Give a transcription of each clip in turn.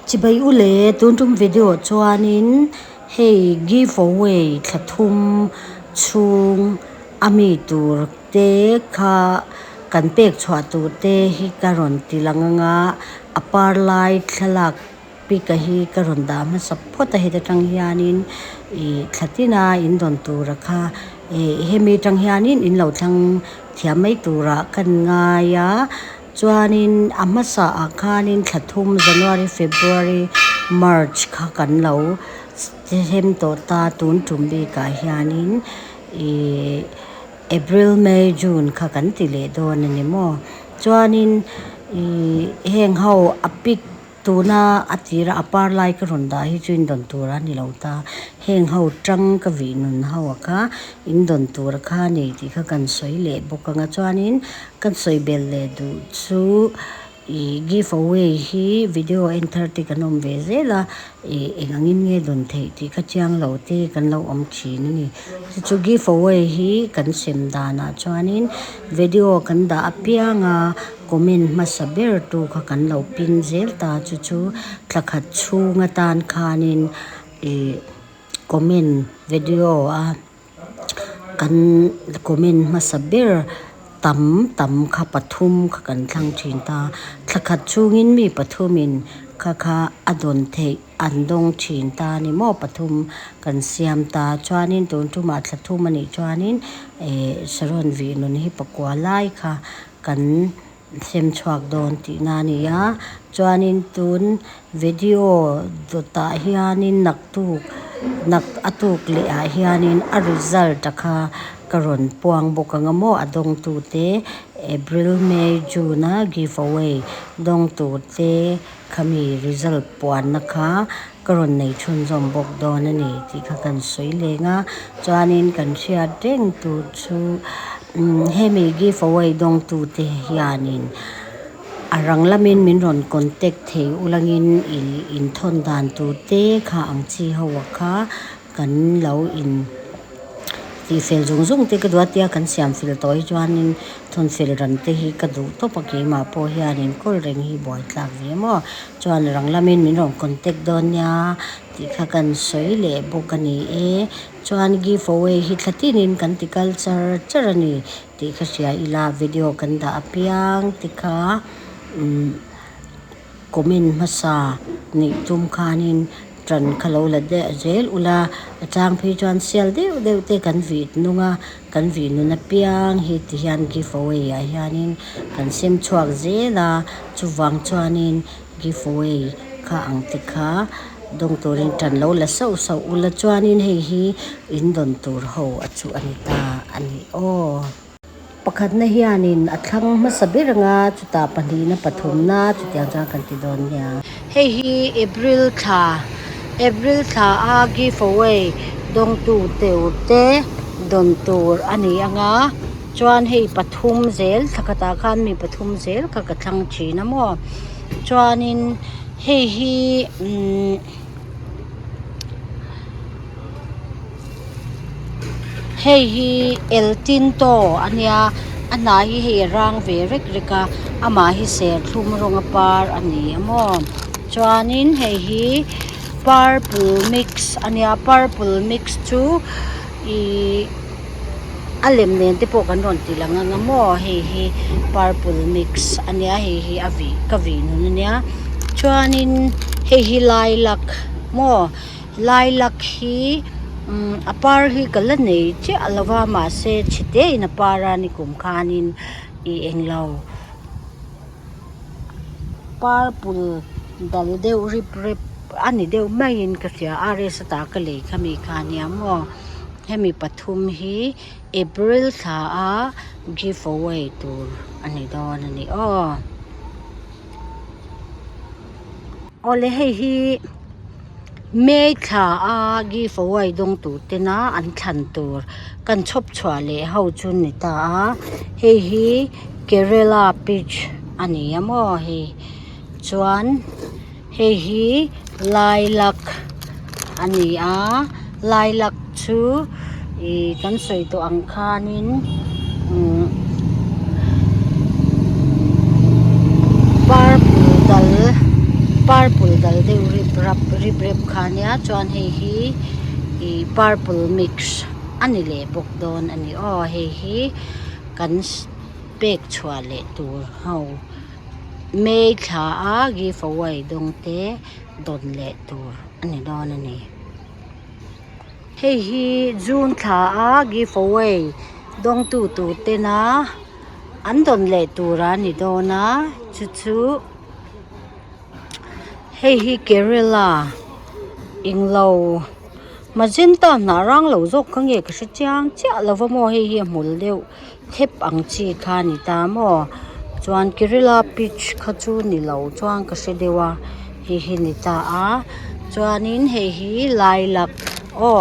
Chibai u le, tun tum video chuanin hei give away thla thum chhung a mi tur te kha kan pek chhuah tur te hi ka rawn ti lang anga a par lai thlalak pic a hi ka rawn dah hmasa phawt a heta tang hianin ih thla tina in dawn tura kha ih hemi tang hianin in lo thlang thiam mai turah ka ngai a. Chuanin a hmasaah khanin thla thum January, February, March kha kan lo hem tawh ta tun tum bikah hianin ih April, May, June kha kan ti leh dawn a ni maw. Chuanin ih heng ho a pic Tuna a tira a par lai ka rawn dah hi chu indawn tur a ni lo ta. Heng ho tang ka vih nun ho a kha indawn tur a kha a ni tih kha kan sawi leh bawk ang a. Chuanin kan sawi belh leh duh chu ih give away hi video en thar te kan awm ve zel a, ih eng angin nge dawn theih tih kha chiang lo te kan lo awm thin a ni. Chu chu give away hi kan sem danah chuanin video kan dah apiang a. Comment hmasa ber tu kha kan lo pin zel ta chu chu thla khat chhung atan khanin ih comment video a kan comment hmasa ber tam tam kha pathum kha kan thlang thin ta thla khat chhungin mi pathumin kha kha a dawn theih an dawng thin ta a ni maw pathum kan siam ta chuanin tun tumah thla thum a nih chuanin ih saron vih nun hi pakua lai kha. Kan sem chhuak dawn tihna a ni a, chuanin tun video dawtah hianin naktuk nak a tuk leh ah hianin a result a kha ka rawn puang bawk ang a maw a dawngtu te April, May, June a give away dawng tur te khami result puanna kha ka rawn nei chhunzawm bawk dawn a ni tih kha kan sawi leng a chuanin kan hriat reng tur chu umm hemi give away dawngtu te hianin a rang lamin min rawn contact thei ulangin ih inthawn dan tur te kha ang chi ho ah kha kan lo in tih fel zung zung te ka duh a tia kan siam fel tawh hi chuanin thawn fel ran te hi ka duh tawp a keimah pawh hianin kawl reng hi buai tlak ve maw chuan rang lamin min rawn contact dawn nia tih kha kan sawi leh bawk a ni e chuan give away hi thla tinin kan ti kal char char a ni tih ka hria ila video kan dah apiang te kha umm. Comment hmasa nih tum khanin ṭan kha lo la deuh zel ula, a chang phei chuan sial deuh deuh te kan vih nung a, kan vih nun apiang hi ti hian give away ah hianin kan sem chhuak zel a, chuvang chuanin give away kha ang te kha dawng turin ṭan lo la sauh sauh ula chuanin hei hi in dawn tur ho a chu a ni ta a ni aw. Pakhatna hianin a thlang hmasa ber anga chutah pahnihna pathumna chutiang chuan kan ti dawn nia. Hei hi April thla April thla a give away dawngtu tur te dawn tur a ni anga chuan hei pathum zel thla khatah khan mi pathum zel kha ka thlang thin a maw chuanin hei hi umm. Hei hi el tinto a nia a hnai hi hei a rang ve rek rek a amah hi serthlum rawng a par a ni a maw chuanin hei hi purple mix a nia purple mix chu ihh a lem nen te pawh kan rawn ti lang ang a maw hei hi purple mix a nia hei hi a vih ka vih nun a nia chuanin hei hi lilac maw. Lilac hi umm a par hi ka la nei chiah lo va mahse chhe in a par a ni kum khanin ih englo purple dal deuh rip rep a ni deuh maiin ka hria a rest a ta ka lei kha mi kha ania maw hemi pathum hi April thla a give away tur a ni dawn a ni aw. Awle hei hi May thla a give away dawng tur tena an thlan tur kan chhawp chhuah leh ho chu ni ta a hei hi Kerala peach a ni a maw hei chuan hei hi lilac a ni a lilac chu ih kan sawi tawh ang khanin umm purple dal. purple dal deuh rip rap rip rep kha ania chuan hei hi ih purple mix a ni leh bawk dawn a ni aw hei hi kan pek chhuah leh tur ho May thla a give away dawng te dawn leh tur a ni dawn a ni. Hei hi June thla a give away dawngtu tur tena an dawn leh tur a ni dawn a chu chu hei hi Kerala englo magenta hnah rang lo zawk kha nge ka hre chiang chiah lo va maw hei hi a hmul deuh thep ang chi kha a ni ta maw chuan Kerala peach kha chu ni lo chuan ka hre deuh a hei hi ni ta a chuanin hei hi lilac aw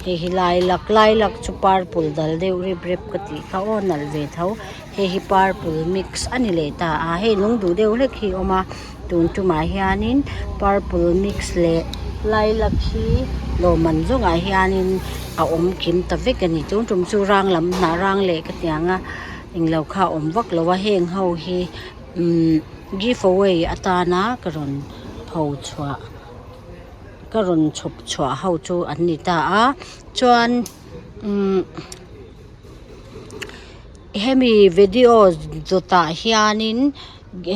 hei hi lilac lilac chu purple dal deuh rep rep ka tih kha aw nalh ve tho hei hi purple mix a ni leh ta a hei lung duh deuh hlek hi a awm a tun tumah hianin purple mix leh lilac hi lawmman zawngah hianin a awm kim ta vek a ni tun tum chu rang lam hnah rang leh ka ti ang a englo kha a awm vak lo a heng ho hi umm give away atana ka rawn pho chhuah ka rawn chhawp chhuah ho chu an ni ta a chuan umm hemi video zawtah hianin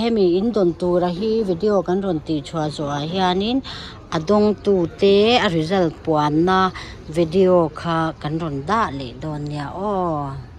hemi in dawn tura hi video kan rawn tih chhuah zawhah hianin a dawngtu te a result puanna video kha kan rawn dah leh dawn nia aw.